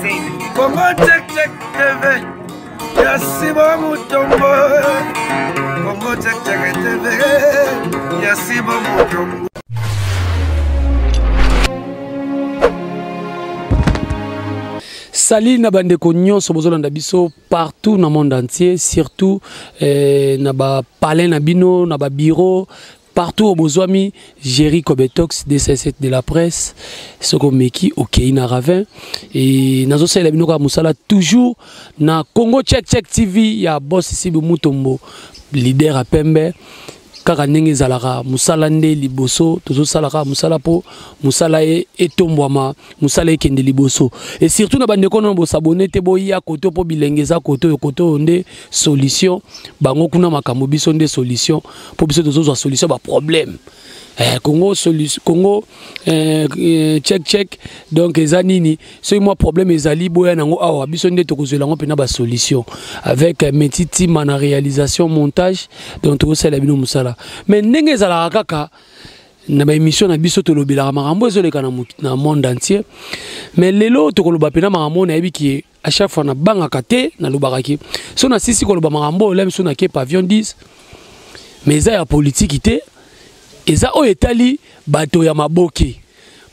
Congo Check Check TV ya Sibo Mutombo. Congo Check Check TV ya Sibo Mutombo. Salut na bandeko nyonso bozolanda biso partout na monde entier, surtout na ba palais na bino, na ba bureau, partout au bozwami. Jerry Kobetox DCS de la presse, soko meki okei na ravin et nazosalela bino kaka mosala toujours na Congo Check Check TV ya boss Sibu Mutombo, leader à Pembe. Kaka ndenge ezalaka mosala nde liboso, tozosala kaka mosala po mosala e etombwama, mosala ekende liboso. Et surtout na bandeko na bosabone te, boya koto po bilenge eza koto oyo, koto oyo nde solution, bango kuna makambo biso nde solution, po biso tozozwa solution ba problème. Congo solution, Congo check check, donc eza nini soki mwa problème ezali boya nango awa biso nde tokozwela yango mpena ba solution avec Meti Tima na réalisation montage, donc tokosala bino mosala. Mais ndenge ezalaka kaka na ba émission na biso tolobelaka makambo ezoleka na monde entier, mais lelo tokoloba mpena makambo nayebi ki à chaque fois na bangaka te, nalobaka ki so na sisi koloba makambo oyo, lem so na ke pavillon 10, mais eza ya politique te, eza oyo etali bato ya maboke.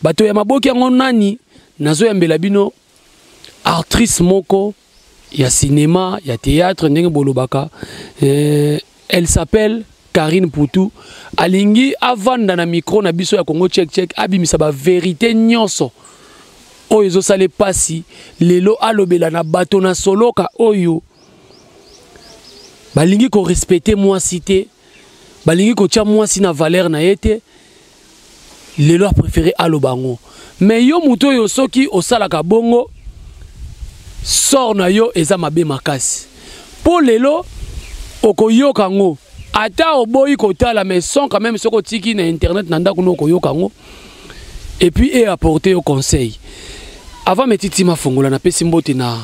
Bato ya maboke yango nani? Nazoyambela bino actrice moko ya cinéma, ya théâtre, ndenge bolobaka. Elle s'appelle Carine Mputu. Alingi avanda na micro na biso ya Congo Check Check, abimisa ba vérité nyonso oyo ezosala pasi lelo alobela na bato na soloka oyo balingi ko respecter mwasi te, balingi kotia mwasi na valeur na ye te, lelo a préféré aloba yango. Mais yo moto oyo soki osalaka bongo, sort na yo eza mabe makasi. Po lelo okoyoka yango, ata oboyi kotala, mais son quand même soki otiki na internet na ndako no okoyoka yango, et puis e apporter yo conseil. Avant Meti Tima fongola na pesi mbote na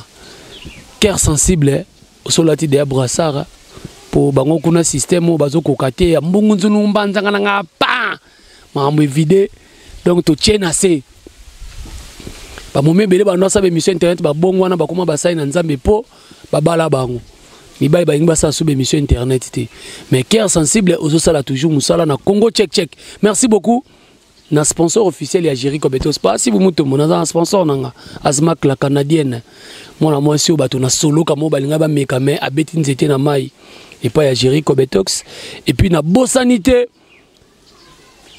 cœur sensible, osolati de brassard po bango kuna système oyo bazokoka te ya mbungu nzunu mbanzanga na nga pa makambo evide, donc totie na se bamomi ebele bando asala émission internet babongo wana bakoma basali na Nzambe po babala bango mibali balingi basala sous émission internet te. Mais cœur sensible ozosala toujours mosala na Congo Check Check. Merci beaucoup na sponsor officiel ya Jerry Kobetos. Pas si vous mutombo na sponsor nanga Azmak la canadienne, mwana mwasi oyo bato na soloka mo balinga ba meka mais abeti nzete na mai epai ya Jerry Kobetox. Et puis na bosanité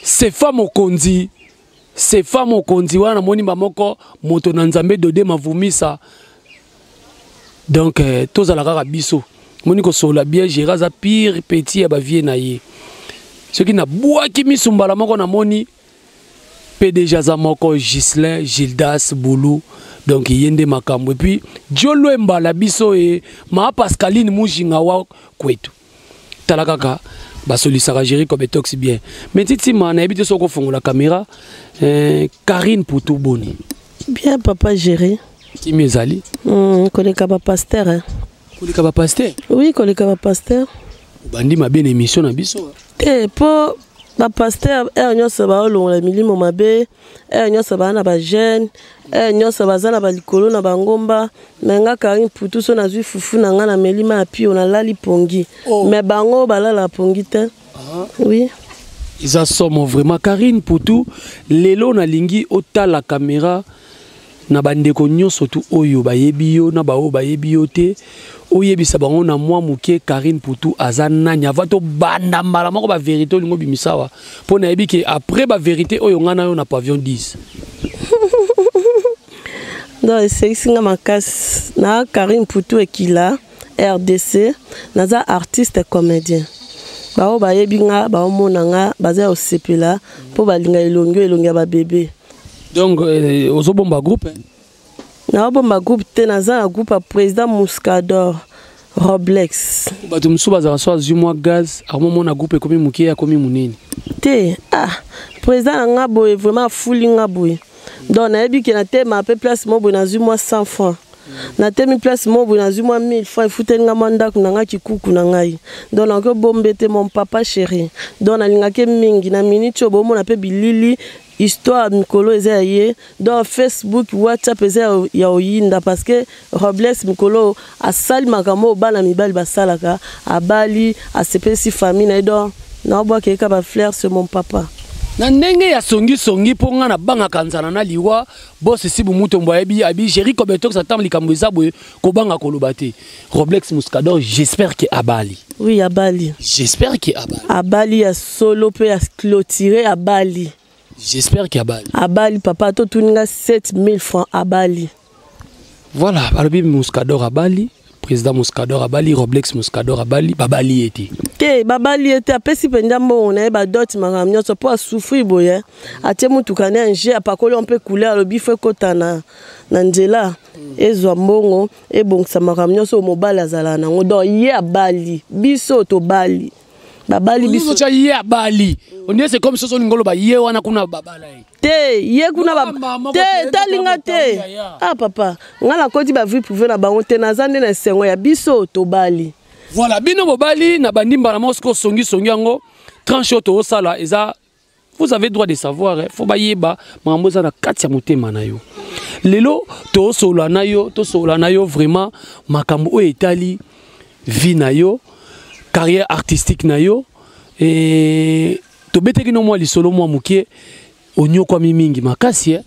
Sefa Mokonzi, Sefa Mokonzi wana moni ba moko moto na Nzambe dode mavumisa. Donc tozala kaka biso moni kosola bien Jerry aza pire petit ya ba vie na ye. Soki na bwaki misu mbala moko na moni PDG aza moko Ghislain Gildas Boulou, donc yende makambo. Et puis Jolo Mbala biso e ma Pascaline Mujinga wa kwetu. Tala kaka basolisaka Jerry Kobetox bien. Mais titi ma na ebite soko fongola caméra, Carine Mputu boni. Bien papa Jerry. Kimi ezali? Koleka ba pasteur hein. Koleka ba pasteur? Oui, koleka ba pasteur. Bandi mabe na émission na biso. Te po ba pasteur er nyonso ba olongola milimo mabe, er nyonso ba na ba jeune, er nyonso baza na ba likolo na bangomba, mais nga Carine Mputu so nazwi fufu na nga na melima ya pio na lali pongi. Oh. Mais bango balala pongi te. Ah. Oui. Eza somo vraiment Carine Mputu, lelo na lingi otala caméra na bandeko nyonso tu oyo bayebi yo na baoyo bayebi yo te, oyebisa bango na mwa moke Carine Mputu aza nani avant to banda mbala moko ba vérité olingo bimisawa po nayebi ke après ba vérité oyo nga na yo na pavillon 10. Non, esekisi nga makasi na Carine Mputu ekila RDC, naza artiste comédien. Bao bayebi nga, baomona nga, baza ya kosepela po balinga elongi oyo, elongi ya ba bébé. Donc ozobomba groupe hein? Naobomba groupe te, naza na groupe ya président Muscador Roblex. Bato mosusu bazalaka so azwi mwa gaz, akomomona groupe ekomi moke, akomi monene. Te, président na nga boye vraiment afuli nga boye. Donc nayebi ke natema pe place moko boye nazwi mwa 100 francs. Natemi place moko boye nazwi mwa 1000 francs, efuteli nga mwa ndako na nga kikuku na ngai. Donc nakoki bombe te mon papa chéri. Donc nalingaki mingi na minute oyo bomona pe bilili. Histoire mikolo eza ya ye. Donc Facebook, WhatsApp eza ya oyinda parce que Robles mikolo asali makambo oyo bana mibali basalaka, abali, asepelisi famille na ye. Donc naobwaka ye kaka ba fleurs, c'est mon papa. Na ndenge ya songisongi mpo nga nabangaka nzala na liwa, boss Sibu Mutombo ayebi abi Jerry Kobetox ata likambo eza boye kobanga koloba te. Roblex Muscador, j'espère que abali. Oui, abali. J'espère que abali. Abali ya solo pe ya clôturer abali. J'espère que abali. Abali papa to tuninga 7000 francs abali. Voilà, alobi Muscador abali, président Muscador abali, Roblex Muscador abali, babali ete. Te, babali ete apesi mpenza mbongo na ye ba dot makambo nyonso mpo asouffrir boye. Atie motuka na ye apakoli mpe couleur alobi fo ekota na na nzela ezwa mbongo ebongisa makambo nyonso oyo mobali azalaka nango. Donc ye abali, biso tobali, babali biso. Ozo ye abali. On dirait c'est comme soso olingi oloba ye wana kuna babala ye. Te, ye kuna ba te, talinga te. Ah papa, nga nakoti ba vie privée na bango te, naza nde na esengo ya biso tobali. Voilà, bino bobali na bandi mbala moko sikoyo songi songi yango tranche oyo tozosala eza, vous avez droit de savoir, hein, faut bayeba makambo eza na kati ya motema na yo. Lelo tosolola na yo, tosolola na yo vraiment makambo oyo etali vie na yo, carrière artistique na yo, et tobeteki no mwa lisolo mwa mokie, onyokwami mingi makasi, hein.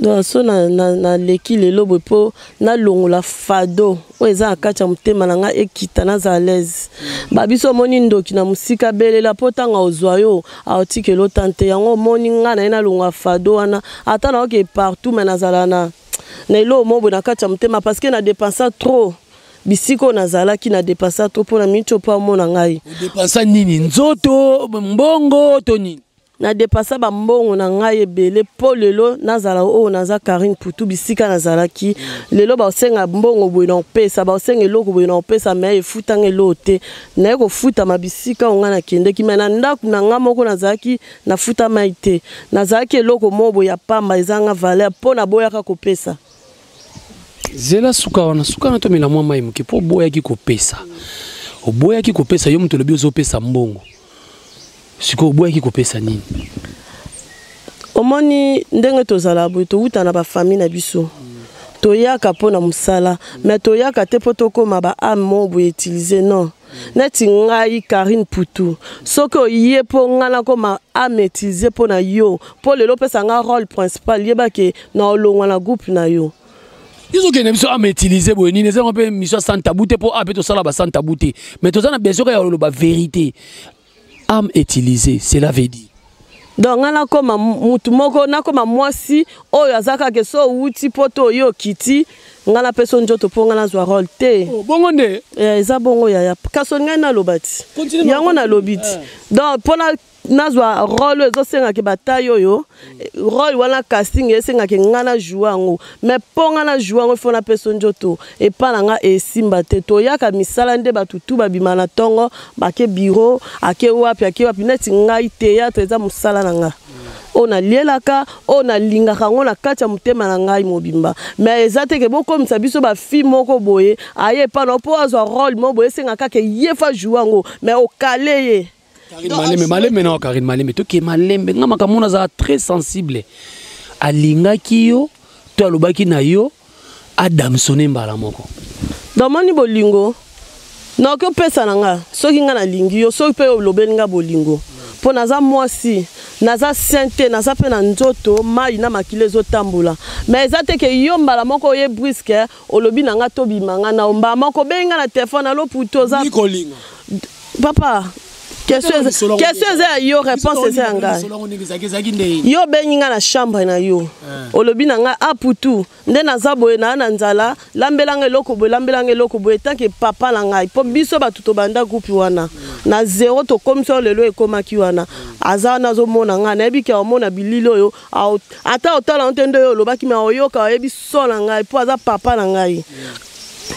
Donc so naleki lelo boye mpo nalongola fado oyo eza na kati ya motema na ngai, ekita, naza à l'aise. Babiso omoni ndoki na mosika, belela mpo ntango ozwa yo aotikela ota te. Yango omoni ngai na ye nalongola fado wana, ata naoke partout, mais nazala na eloko moko boye na kati ya motema parce que na dépensa trop bisika oyo nazalaki, na dépensa trop mpo na miniti oyo mpo amona ngai. Odépensa nini? Nzoto, mbongo to nini? Na dépasa bambongo na ngai ebele mpo lelo nazala oyo naza Karine Putu. Bisika nazalaki lelo, baosenga mbongo boye na opesa, baosenga eloko boye na opesa, mais efutanga eloko te. Naye kofutama bisika oyo ngai nakendeki, mais na ndako na ngai moko nazalaki nafutamai te. Nazalaki eloko moko boye ya pamba, ezanga valeur mpo naboyaka kopesa. Zela, suka wana, suka wana, tomela mwa mai moke. Mpo oboyaki kopesa, oboyaki kopesa, yo moto olobi ozopesa mbongo, sikoyo oboyaki kopesa nini? Omoni ndenge tozala boye, towuta na bafamille na biso, toyaka mpo na mosala, mais toyaka te mpo tokóma ba âme moko boye utiliser. Non, neti ngai Karine Putu, soki oye mpo ngai nakóma âme utiliser mpo na yo, mpo lelo opesa nga rôle principal, yebake na olongwa na groupe na yo. Ezokende biso âme utilisée boye nini? Ezango mpe mission ya sans tabou te, mpo a mpe tosala ba sans tabou te, mais toza na besoin kaka ya koloba vérité. Âme utilisée, cela veut dire? Donc ngai nakóma mutu moko, nakóma mwasi oyo aza kaka so owuti mpo to oyo okiti, ngai napesa nzoto mpo ngai nazwa rôle te. Oh, bongo nde? Eza bongo yaya, kasi ngai naloba ti yango nalobi ti. Donc mpona nazwa rôle oyo ezosengaki bataille oyo, rôle wana casting esengaki ngai na joue yango, mais mpo ngai na joue yango, ifo napesa nzoto epa na ngai, esimba te. Toyaka misala nde bato tu babima na ntongo, bake bureau, ake wapi, ake wapi. Neti ngai, théâtre eza mosala na ngai oyo nalielaka, oyo nalingaka yango na kati ya motema na ngai mobimba. Mais eza te ke bokomisa biso bafille moko boye aye epa na mpo azwa rôle moko boye, esenga kaka ye fa joue yango, mais okale ye. Karine, malembe malembe na Karine, malembe, toke malembe. Nga makambo nazala très sensible. Alingaki yo to alobaki na yo adamsone mbala moko? Donc moni bolingo nakoki opesa na nga soki nga nalingi yo, soki mpe olobeli nga bolingo, mpo naza mwasi, naza saint te, naza mpe na nzoto, mai na makila ezotambola. Mais eza te ke yo mbala moko oye brusque, olobi na nga tobima, nga na mbala moko obengi nga na telefone: "Alo Putu, oza kolinga?" Papa, question eza ya yo, réponse eza ya ngai. Yo obengi ngai na chambre na yo, olobi na ngai: "A Putu, nde naza boye, naa na nzala, lambelanga eloko boye, lambelanga eloko boye." Tant que papa na ngai, mpo biso bato tobanda groupe wana na zero, tokomisi oyo lelo ekomaki wana, aza wana azomona ngai, nayebi ke aomona bilili oyo, ata otala ngo te nde oyo olobaki, mais aoyoka, ayebi so na ngai mpo aza papa na ngai.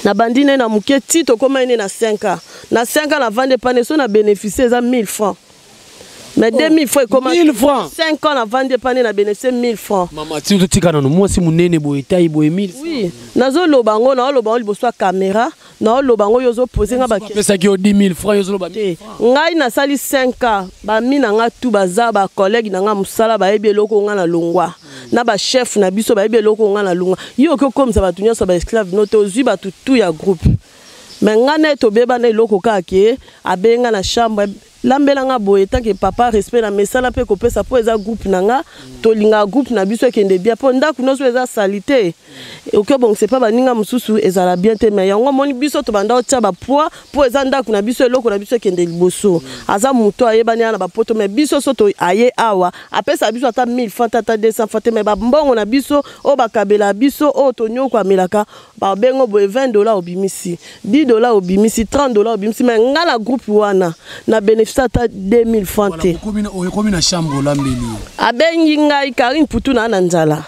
Nabandi nde na moke ti tokóma ye nde na 5 ans. Na 5 ans navandi epane, so na bénéficie eza 1000 francs. Mais 2000 francs ekoma 1000 francs. 5 ans navandi epane na bénéficie 1000 francs. Mama, ti totika nano, mwasi monene boye, tai boye, 1000. Oui, nazoloba yango, naoloba yango liboso ya caméra, naoloba yango, yo ozopose nga ba Apesaki yo 10 000 francs, yo ozoloba te. Ngai nasali 5 ans, bami na nga tu baza bacollègue na nga mosala, bayebi eloko nga na longwa, na bachef na biso bayebi eloko nga na longwa. Yo okoki okomisa bato nyonso baesclave no te, ozwi bato tu ya groupe. Me ngai na ye tobebana eloko kaka ke abenga na chambre, lambelanga boye, tant que papa, respect na mesala mpe kopesa, mpo eza groupe na nga, tolingaka groupe na biso ekende bien, mpo ndako nyonso eza sali te, oki obongisa epa baninga mosusu ezala bien te. Mais yango omoni biso tobanda otia bapoids, mpo eza ndako na biso, eloko na biso ekende liboso. Aza moto ayebani aya na bapoto, mais biso so to aye awa, apesa biso ata 1000 francs te, ata 200 francs te, mais bambongo na biso oyo bakabela biso, oyo tonyoko amelaka, babengo boye 20 $ obimisi, 10 $ obimisi, 30 $ obimisi. Mais nga na groupe wana na bénéfice ata 2000 francs te. Okomi na chambre, olambeli. Abengi ngai: "Karine Putu, na nzala,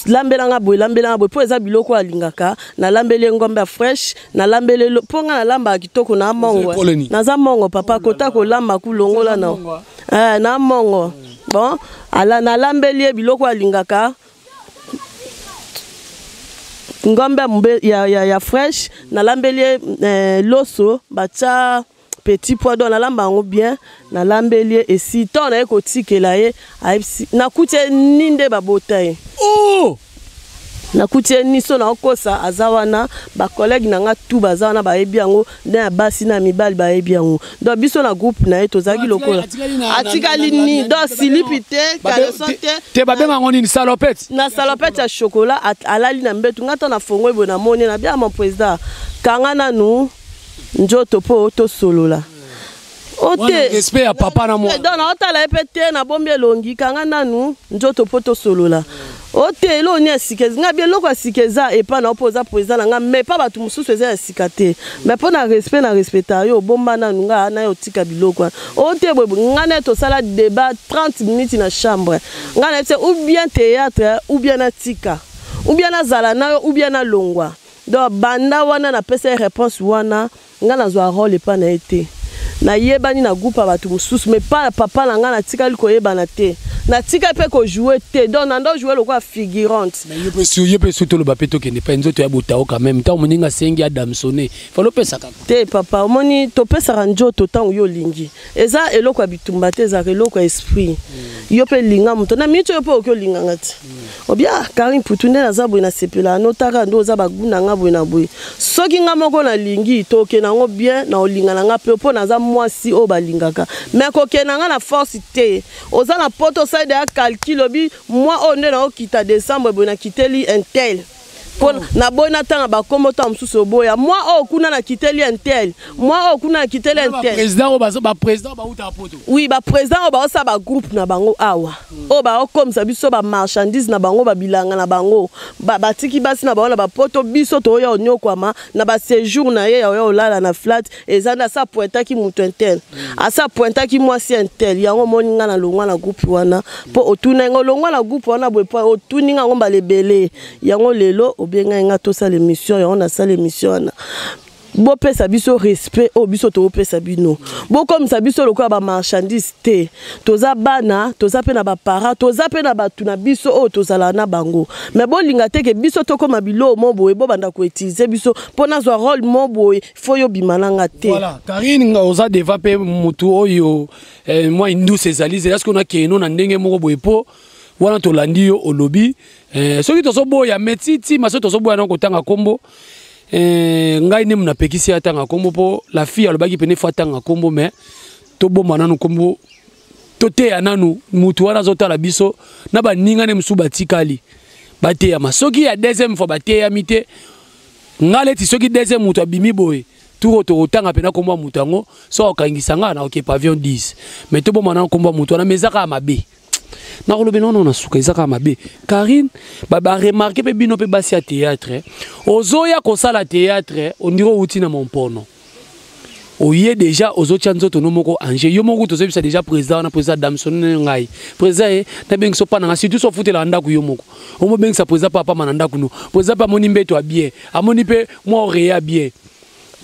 lambelanga boye, lambelanga boye," mpo eza biloko oyo alingaka. Nalambeli ye ngombe ya fresh, nalambeli mpo nga nalambaka kitoko na mongo. Ekolo nini? Naza mongo, papa, kota kolamba kulongola na na mongo. Bon, ala nalambeli ye biloko oyo alingaka, ngombe ya, ya fresh, nalambeli ye loso batya petit pois, donc nalamba yango bien. Nalambeli ye, esi ntango naye kotikela ye, ayebisi nakuti ye ni nde babota ye. Oh! Nakuti ye ni so naokosa, aza wana, bacollègue na nga tu baza wana, bayebi yango, nde ya basi na mibali bayebi yango. Donc biso na groupe na ye tozalaki lokola atikali ni, donc silipi te, caleçon te. Te, babenga yango nini, salopette? Na salopette ya chocolat, alali na mbetu. Nga ntango nafongoli boye, namoni na bia: "Mon président, kanga nanu nzoto mpo tosolola." O Wana te. Respect ya papa na mwana. Donc naotala ye mpe te, nabombi elongi: "Kanga nanu nzoto mpo tosolola." O te, eloko nini ya sika? Nga bi eloko ya sika eza epa na yo mpo oza président na nga, mais pa bato mosusu eza ya sika te. Mais mpo na respect na respecta yo, obomba nanu nga na yo, otika biloko wana. O te, boye nga na ye tosala débat 30 minutes na chambre. Nga na ye te, ou bien théâtre, ou bien natika, ou bien nazala na yo, ou bien nalongwa. Donc banda wana napesa ye réponse wana. Nga nazwa rôle epa na ye te, nayebani na groupe ya bato mosusu, mais pa papa na nga natikali koyebana te, natikali mpe kojouer te. Donc nanda ojouer lokola figurante. Mais yo mpe su toloba mpe, tokende pa nzoto ya botao quand même. Ntango moninga asengi adamsonne, falo opesa kaka. Te papa, omoni, topesaka nzoto ntango yo olingi. Eza eloko ya bitumba te, ezalaka eloko ya esprit. Yo mpe linga moto na miniti oyo mpe okoki olinganga te. Obia Karine Putu nde naza boye, nasepelaka notaka nde oza bagu na nga boye na boye. Soki nga moko nalingi, tokende yango bien na olinga na nga mpe, mpo naza mwasi oyo balingaka. Mais kokende na nga na force te. Oza na poto, osali deya calcul, obi mwa oyo nde naokita décembre boye, nakiteli un tel, mpo naboyi natanga bakombo. Ntango mosusu oboya mwa oyo kuna, nakiteli un tel, mwa oyo kuna nakiteli un tel. Baprésident oyo baprésident bautaka poto. Oui, baprésident oyo baosala bagroupe na bango awa, oyo baokomisa biso bamarchandise na bango, babilanga na bango, batiki basi na bango na bapoto, biso toya onyokwama na baséjour na ye ya oya olala na flat. Eza nde asa pointaki moto un tel, asa pointaki mwasi un tel. Yango omoni nga na longwa na groupe wana, mpo otuna nga olongwa na groupe wana boye, po otuni nga yango mbala ebele. Yango lelo obengai nga tosala émission, yango nasala émission wana. Bopesa biso respect oyo biso tokopesa bino. Bokomisa biso lokola bamarchandise te. Toza bana, toza mpe na baparent, toza mpe na bato na biso oyo tozala na bango. Mais bolinga te ke biso tokóma biloko mo boye, bobanda koutiliser biso mpo nazwa rôle mo boye, fo yo bima nanga te. Voilà, Karine, nga oza devant mpe motu oyo mwa indusi ezali zela soki onakende na ndenge moko boye, mpo wana tolandi yo olobi soki tozoboya me titima, soki tozoboya na kotanga nkombo, ngai nde napekisi ye atanga nkombo, mpo la fille alobaki pene fo atanga nkombo. Mais tobomba nanu nkombo, toteya nanu mutu wana azotala biso na baninga ne mosusu batikali bateyama. Soki ya deuxième fois bateyami te, nga leti soki deuxième moto abimi boye, turo tokotanga mpena nkombo ya moto yango. So akokangisa nga na oke pavillon 10. Mais tobomba nanu nkombo ya moto wana. Mais eza kaka mabe, nakolobi nono na suka, eza kaka mabe. Karine, baremarquer mpe bino mpe basi ya théâtre, ozoya kosala théâtre, ondiri outi na mompono, oye déjà ozotia nzoto no moko ange yo moko. Tozoyebisa déjà président wana, président Damson, ngai président ye nabengisa opa nanga, surtout so ofutelaka ndako yo moko, omobengisa président mpe apama na ndako no. Président mpe amoni mbeto ya bien, amoni mpe mwa oreya bien.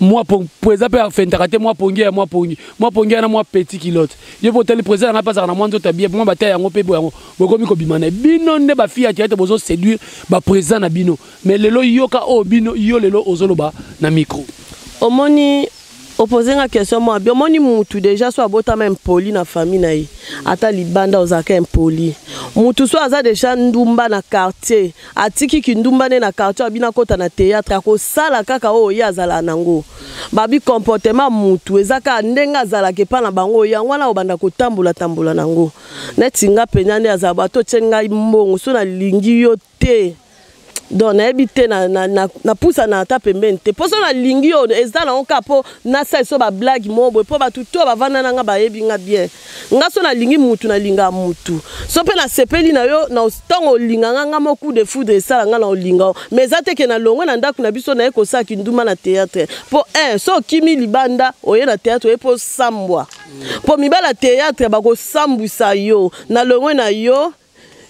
Mwa président mpe afentaka te, mwa pongi ya mwa pongi, mwa pongi wana, mwa petit culotte. Ye mpo otali président yanga mpe azalaka na mwa nzoto ya bien, mwa bata yango mpe bo yango bokomi kobima na bino nde bafille ya théâtre bozoséduire baprésident na bino. Mais lelo yoka oyo bino yo lelo ozoloba na micro. Omoni, opose nga question mwa bi. Omoni, mutu déjà so abotama impoli na famille na ye, ata libanda ozalaka impoli. Mutu so aza déjà ndumba na quartier, atiki kindumba nde na quartier, abina akota na théâtre, akosala kaka oyo ye azalaka nango. Babi comportement mutu eza kaka ndenge azalaka epa na bango, yango wana obanda kotambola tambola nango. Neti nga mpenza nde azala bato otie ngai mbongo, so nalingi yo te, donc nayebi te, napusa na ata pembeni te, mpo so nalingi yo eza nango kaka mpo nasala so bablague moko boye, mpo bato to bavanda na nga bayebi nga bien. Nga so nalingi mutu, nalingaka mutu. So mpe nasepeli na yo na ntango olinga nga, nga mo coup de foudre esala nga na olinga yo. Mais eza te ke nalongwe na ndako na biso naye kosala kindumba na théâtre, mpo un so okimi libanda oye na théâtre, oye mpo osambwa, mpo mibali ya théâtre bakosambwisa yo. Nalongwe na yo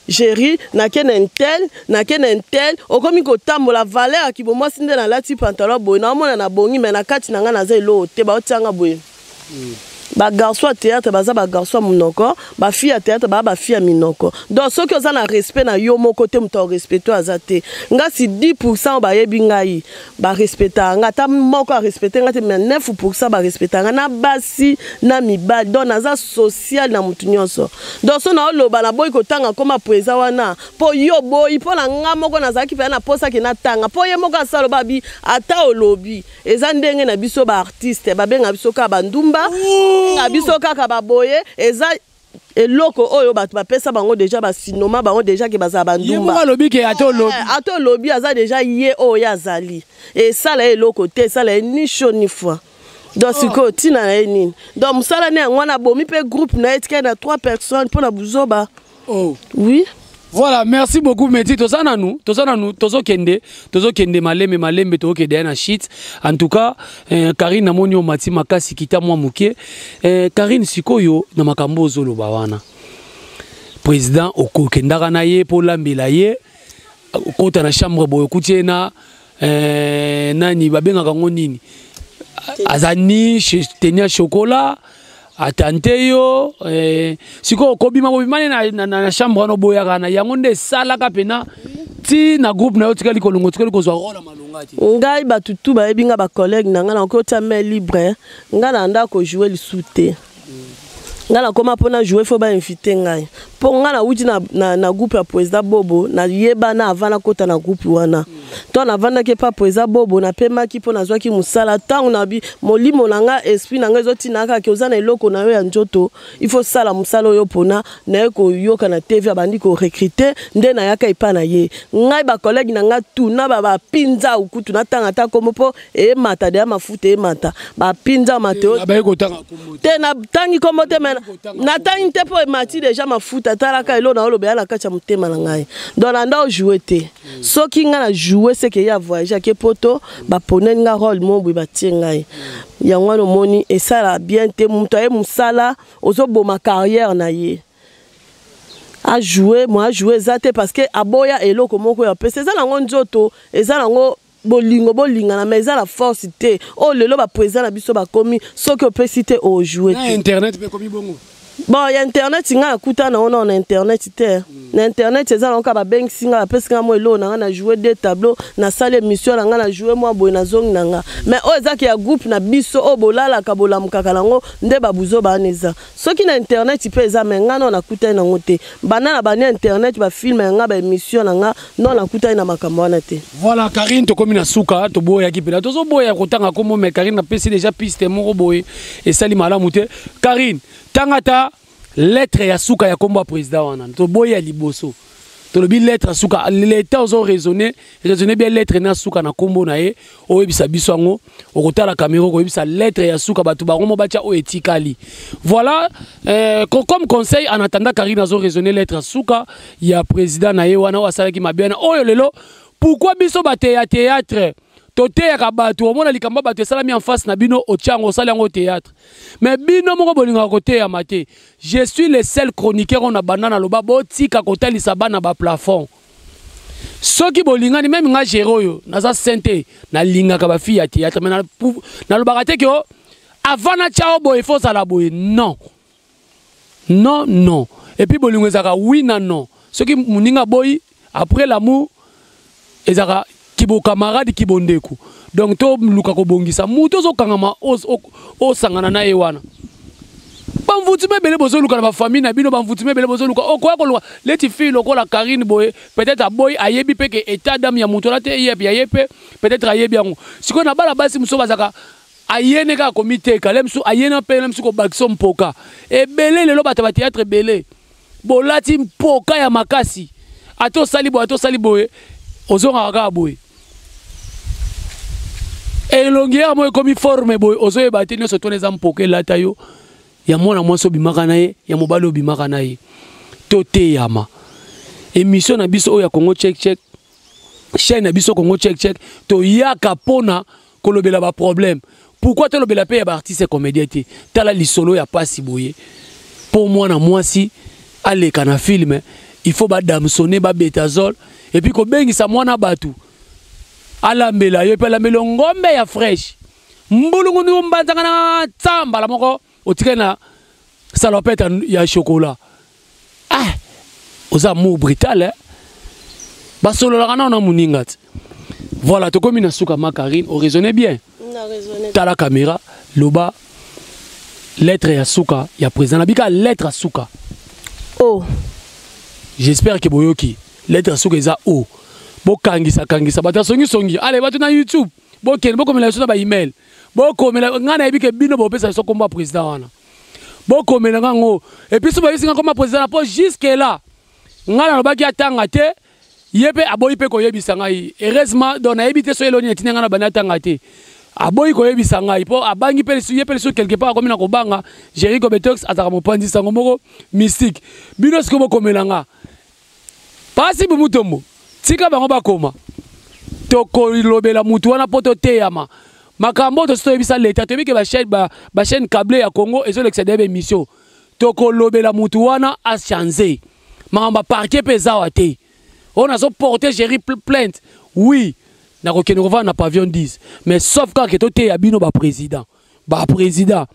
géri, nake na intel, nake na intel, okomi kotambola valeur ya kibomwasi. Nde nalati pantalon boye, naomona nabongi, me na kati na ngai naza eloko te. Baotianga boye, bagarçon ya théâtre baza bagarçon ya monoko, bafille ya théâtre baa bafille ya minoko. Donc soki oza na respect na yo moko te, moto arespecte aza te. Nga si 10 % bayebi ngai, barespectaka nga, ata moko arespecte nga te, mais 9 % barespectaka nga, na basi na mibali. Donc naza social na motu nyonso. Donc so naoloba, naboyi kotanga koma président wana, mpo yo boyi, mpo na nga moko nazalaki mpenza na posaki natanga, mpo ye moko asala babi. Ata olobi, eza ndenge na biso baartiste, babenga biso kaka bandumba, benga biso kaka baboye. Eza eloko oyo bato bapesa bango déjà, basinoma bango déjà ke bazala bandumba. Alobi ke ata olobi. Ata olobi, aza déjà ye oyo ye azali, esala ye eloko te, esala ye ni chaud ni froid. Donc sikoyo ntina na ye nini? Donc mosala ne yango wana, abomi mpe groupe na ye, etikali na trois personnes mpo na buzoba. Oh. Oui. Voilà, merci beaucoup Meti. Toza nanu, toza nanu, tozokende, tozokende malembe malembe, tozokende ya na shit. En tout cas, Karine, namoni yo mati makasi, kita mwa moke. Karine, sikoyo na makambo ozoloba wana. Président okokendaka na ye mpo olambela ye, okota na chambre boye, okuti ye na nani babengaka yango nini, aza ni tenue ya chocolat, atante yo. Sikoyo kobima bobima ne na chambre wana, oboyaka na yango nde esalaka mpena ti na groupe na yo tikali kolongo, tikali kozwa role ya malonga te. Ngai bato tu bayebi nga, bacollègue na ngai, nakoki otia main libre. Ngai na nda kojouer lisu te. Ngai nakoma mpona jouer, faut bainvite ngai, mpo ngai nawuti na groupe ya président Bobo. Nayebana avant nakota na groupe wana. To navandaki epa président Bobo, napemaki mpo nazwaki mosala. Ntango nabi molimo na ngai, esprit na ngai ezotina kaka oza na eloko na yo ya nzoto, il faut sala mosala oyo mpona naye koyoka na TV abandi korecruter, nde nayaka epa na ye. Ngai bacollègue na ngai tuna bapinza kutu, natanga ata kombo mpo emata deya mafuta emata, bapinza mateo. Abaye kotanga kombo. Te, natangi kombo te, me natangi te mpo emati déjà mafuta. Talaka eloko na oloba ya na kati ya motema na ngai. Donc nanda ojoue te. Soki ngai na joue, seke ye avoyage, ake poto, baponeli nga role mo boye, batie ngai yango wana. Omoni, esala bien te. Moto aye mosala, ozoboma carrière na ye. Ajoue mo ajoue eza te, parce que aboya eloko moko ya pesa, eza nango nzoto, eza nango bolingo, bolingana, mais eza la force te. Oyo lelo baprésident na biso bakomi, soki opesi te, ojoue na internet mpe ekomi bongo. Bon, ya internet, ngai nakuta nango nao na internet te. Na internet eza nango kaka babengisi ngai, bapesi ngai mwa eloko na ngai, na joue deux tableau, nasali émission na ngai, na joue mwa boye, nazongi na nga. Mais oyo ezaki ya groupe na biso oyo bolalaka bolamukaka nango nde babuzo bana. Eza soki na internet mpe eza, mais ngai nao nakutani nango te. Banda na bandi internet, bafilm ya ngai, baémission na nga, no nakutani na makambo wana te. Voilà Karine, tokomi na suka. Toboyaki mpena, tozoboya kotanga kombo, mais Karine napesi déjà piste moko boye, esali malamu te. Karine, tanga ata lettre ya suka ya kombo ya président wana. Toboyi ya liboso, tolobi lettre ya suka. Leta ozo raisonner, raisonner bien lettre na suka na kombo na ye. Oyebisa biso yango, okotala caméra, okoyebisa lettre ya suka, bato bango mo batya oyo etikali. Voilà, comme conseil, en attendant Karine azo raisonner lettre ya suka ya président na ye wana oyo asalaki mabe wana. Oyo lelo, pourquoi biso bateya théâtre, toteyaka bato, omona likambo ya bato esalami en face na bino, otia yango, osali yango théâtre, mais bino moko bolingaka koteyama te? Je suis le seul chroniqueur oyo na banda naloba botika kotalisa bana baplafond. Soki bolingani, même nga géré oyo naza saint te, nalingaka bafille ya théâtre, mais nalobaka te ke o avant natya o boye, faut ozala boye. Non, non, non. Et puis bolingo ezalaka oui na non. Soki moninga boyi, après l'amour ezalaka kibocamarade, kibondeko. Donc toluka kobongisa moto ozokangama, osangana na ye wana. Bamvutuma ebele bozoluka na bafamille na bino, bamvutuma ebele bozoluka. Okoya koluka leti fille lokola Karine boye, peut-être aboyi, ayebi mpe ke état d'âme ya moto wana te, ye ya ye mpe peut-être ayebi yango. Sikoyo na bana basi mosusu bazalaka, ayene kaka komiteka le mosusu, ayene mpe le mosusu kobakisa mpoka ebele. Lelo bato ya bathéâtre ebele bolati mpoka ya makasi. Ata osali boye, ata osali boye, ozongaka kaka boye, elongi ya mo ekomi forme boye, ozoyeba te. Nyonso tona eza mpoka elata yo, ya mwana mwasi obimaka na ye, ya mobali obimaka na ye. Toteyama. Émission na biso oyo ya Congo Check Check, chaîne na biso Congo Check Check, toyaka mpona kolobela baproblème. Pourquoi tolobela mpe ya baartiste comédien te? Tala lisolo ya pasi boye, mpo mwana mwasi aleka na film, il faut badamsone, babeta zol, et puis kobengisa mwana bato alambela yo, mpe alambela ngombe ya fraîche, mbulungundu mbanzanga na tsa, mbala moko otikali na salopette ya chocolat. Ah, oza amour brutal, eh? Basololaka nao na moninga te. Voilà, tokomi na suka. Ma Karine, oraisonne bien, tala caméra, loba lettre ya suka ya président. Nabika lettre ya suka. Oh. J'espère ke boyoki lettre ya suka eza o. Bokangisa kangisa bato ya songisongi. Ale bato na YouTube, bokende bokomela biso na baemail, bokomela ngai. Nayebi ke bino bopesa biso kombo ya président wana, bokomela nga ngo. Et puis so bayebisi nga kombo ya président, mpo jusque là ngai nalobaki atanga te, ye mpe aboyi mpe koyebisa ngai, heureusement. Donc nayebi te so eloni etindi ngai na bandi atanga te. Aboyi koyebisa ngai mpo abangi mpe ye mpe lisu quelque part akomi na kobanga. Jerico Betox azalaka mopanzi sango moko mystique. Bino sikoyo bokomela nga pasi bumutombo, tika bango bakoma. Tokolobela mutu wana mpo toteyama. Makambo oyo tosi toyebisa leta, toyebi ke bachaîne câble ya Congo ezolekisa deya baémission. Tokolobela mutu wana achange makambo. Baparquet mpe eza awa te. Oyo nazoporte Géri plainte, oui, nakokende kovanda na pavillon 10, mais sauf kaka ke toteya bino baprésident. Baprésident,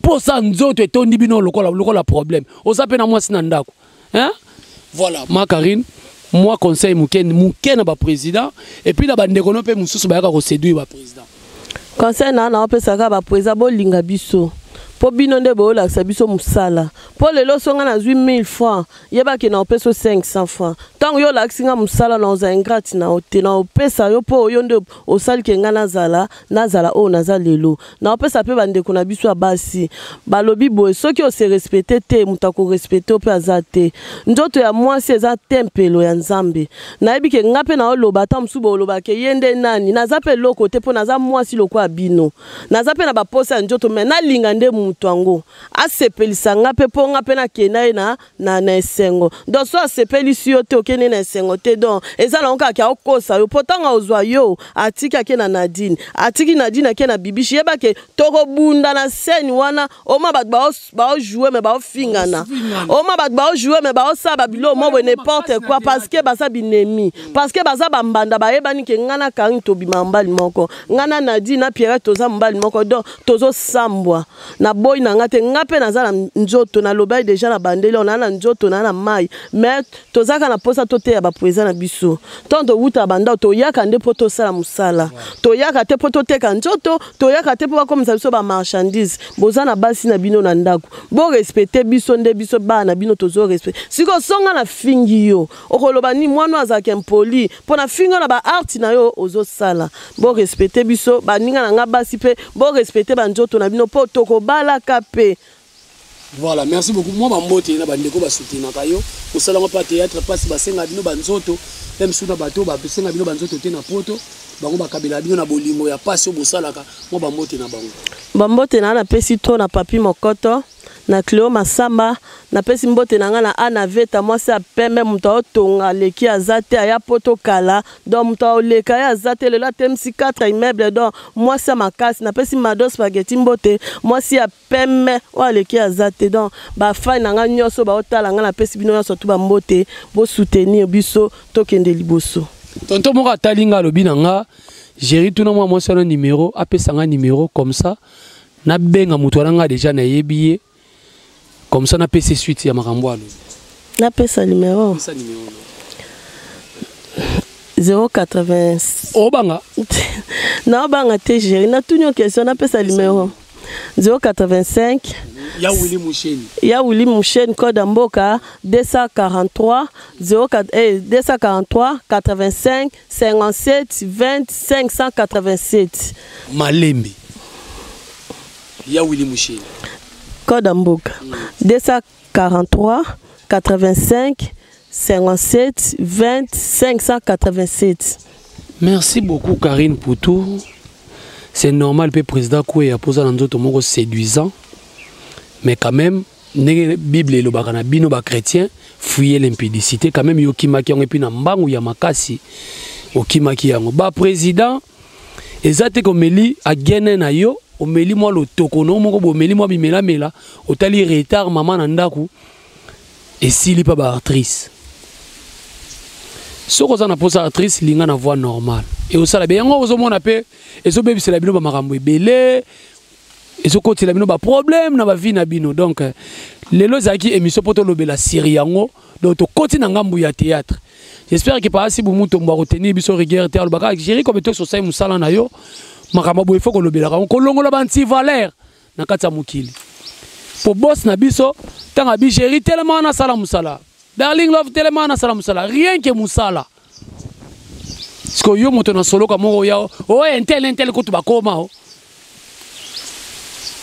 posa nzoto etondi bino lokola, lokola problème. Oza mpe na mwasi na ndako, hein? Voilà, ma Karine, moi conseil moke moke na baprésident et puis na bandeko no mpe mosusu bayaka koséduire baprésident. Conseil na naopesaka baprésident: bolinga biso, mpo bino nde boyolakisa biso mosala. Mpo lelo so nga nazwi 1000 francs, yebaki na opesa 500 francs. Ntango yo olakisi nga mosala, na ozala ingrate na yo te, na opesa yo, mpo oyo nde osaliki nga nazala oyo naza lelo. Na opesa mpe bandeko na biso ya basi, balobi boye: soki ose respecte te, moto akorespecte yo mpe aza te. Nzoto ya mwasi eza tempelo ya Nzambe. Nayebi ke nga mpe naoloba, ata mosusu bolobake ye nde nani. Naza mpe eloko te, mpo naza mwasi lokola bino, naza mpe na baposa ya nzoto, me nalinga nde moto yango asepelisa nga mpe, mpo nga mpe nakenda ye na esengo. Donc so asepelisi yo te, okende na esengo te. Donc eza nango kaka aokosa yo, mpo ntango ozwa yo, atiki ake na Nadine, atiki Nadine ake na Bibishi. Yebake tokobunda na scène wana, oma bato baojoue me baofingana, oma bato baojoue me baosala babilo mo boye, n'importe quoi, parce que baza binemi, parce que baza bambanda. Bayebani ke ngai na Karine tobima mobali moko, ngai na Nadine na Pierre toza mobali moko. Donc tozosambwa na boyi na nga te. Nga mpe naza na nzoto, nalobaki déjà na bandeli oyo, naa na nzoto, naa na mai, mais tozalaka na mposa toteya baprésident na biso. Ntango towuta bandako, toyaka nde mpo tosala mosala, toyaka te mpo toteka nzoto, toyaka te mpo bakomisa biso bamarchandise. Boza na basi na bino na ndako, borespecte biso nde biso bana na bino tozorespecte. Sikoyo songa na fingi yo, okoloba nini? Mwana azalaka impoli mpo na fingi na baarte na yo ozosala. Borespecte biso, baninga na nga basi, mpe borespecte banzoto na bino, mpo tokobalaka mpe. Voilà, merci beaucoup. Moi bambote na bandeko basoutenaka yo kosalanga mpe théâtre. Mpasi basenga bino banzoto, mpe mosusu na bato basenga bino banzoto te na Poto, bango bakabela bino na bolingo ya pasi oyo bosalaka. Mwa bambote na bango. Bambote na napesi to na Papi Mokoto, Na Cleo Masamba, napesi mbote na nga na Ana Veta, mwasi ya pembe, moto aotonga aleki aza te, aya poto kala, donc moto aoleka ye aza te, lelo atemisi 4 immeuble, donc mwasi ya makasi. Napesi Mado Spaghetti mbote, mwasi ya pembe oyo aleki aza te. Donc bafani na nga nyonso baotala nga, napesi bino nyonso tu bambote, bosoutenir biso tokende liboso. Tonton moko atali nga, alobi na nga: "Géri, tuna mwa mwasi wana numéro, apesa nga numéro, comme ça nabenga moto wana. Nga déjà nayebi ye, comme ça napesa suite ya makambo alobi." Napesa numéro? 080. Obanga? Naobanga te, Géri, natuni yo question. Napesa numéro 085. Ya Willi Musheni. Ya Willi Musheni, code ya mboka 243 04, 243 85 57 20 587. Malembe, ya Willi Musheni. Code ya mboka 243 85 57 20 587. Merci beaucoup, Karine Poutou. C'est normal mpe président kweya mpoza na nzoto moko séduisant, mais quand même, ndenge Bible elobaka na bino bachrétien, fuyez l'impudicité. Quand même, yokimaki yango, et puis na mbangu ya makasi okimaki yango. Baprésident eza te komeli agene na yo, omeli mwa lotoko no moko, bomeli mwa bimelamela, otali retard, mama na ndako esili mpa baactrice. Soki oza na mposa actrice, linga na voie normale e osala be yango. Ozomona mpe ezobebisela bino bamakambo ebele, ezokotela bino baproblème na bavie na bino. Donc lelo ezalaki émission mpo tolobela série yango. Donc tokoti na ngambu ya théâtre. J'espère que paasi bumutombo akotenir biso rigueur te. Alobaka: "Géri, kobe toki osali mosala na yo, makambo boye fo kolobelaka yango, kolongola bantivaleur na kati ya mokili." Po boss na biso, ntango abi: "Géri, telema wana, asala mosala. Darling Love, telema wana, asala mosala." Rien que mosala. Sikoyo yo moto na soloka moko oya oyo intel intel kutu bakoma o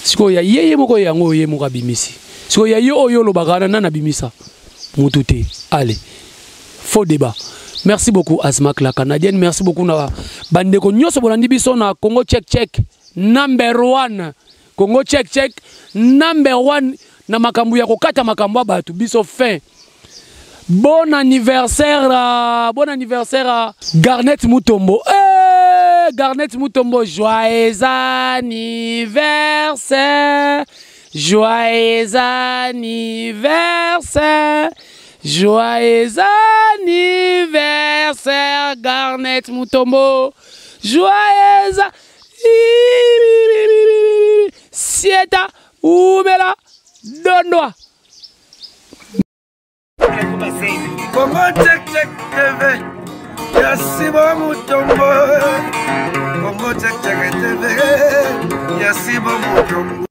sikoyo ya ye, ye moko yango oyo ye moko abimisi. Sikoyo ya yo oyo olobaka wana, nani abimisa mutu te? Allez, faux débat. Merci beaucoup, Asmak la Canadienne. Merci beaucoup na bandeko nyonso bolandi biso na Congo Check Check number one. Congo Check Check number one na makambo ya kokata makambo ya bato biso fin. Bon anniversaire à, bon anniversaire à Garnet Mutombo. Hey, Garnet Mutombo, joyeux anniversaire, joyeux anniversaire, joyeux anniversaire, Garnet Mutombo. Joyeux Sieta Oumela Dondoa. Congo Check Check TV ya Sibo Mutombo. Congo Check Check TV ya Sibo Mutombo.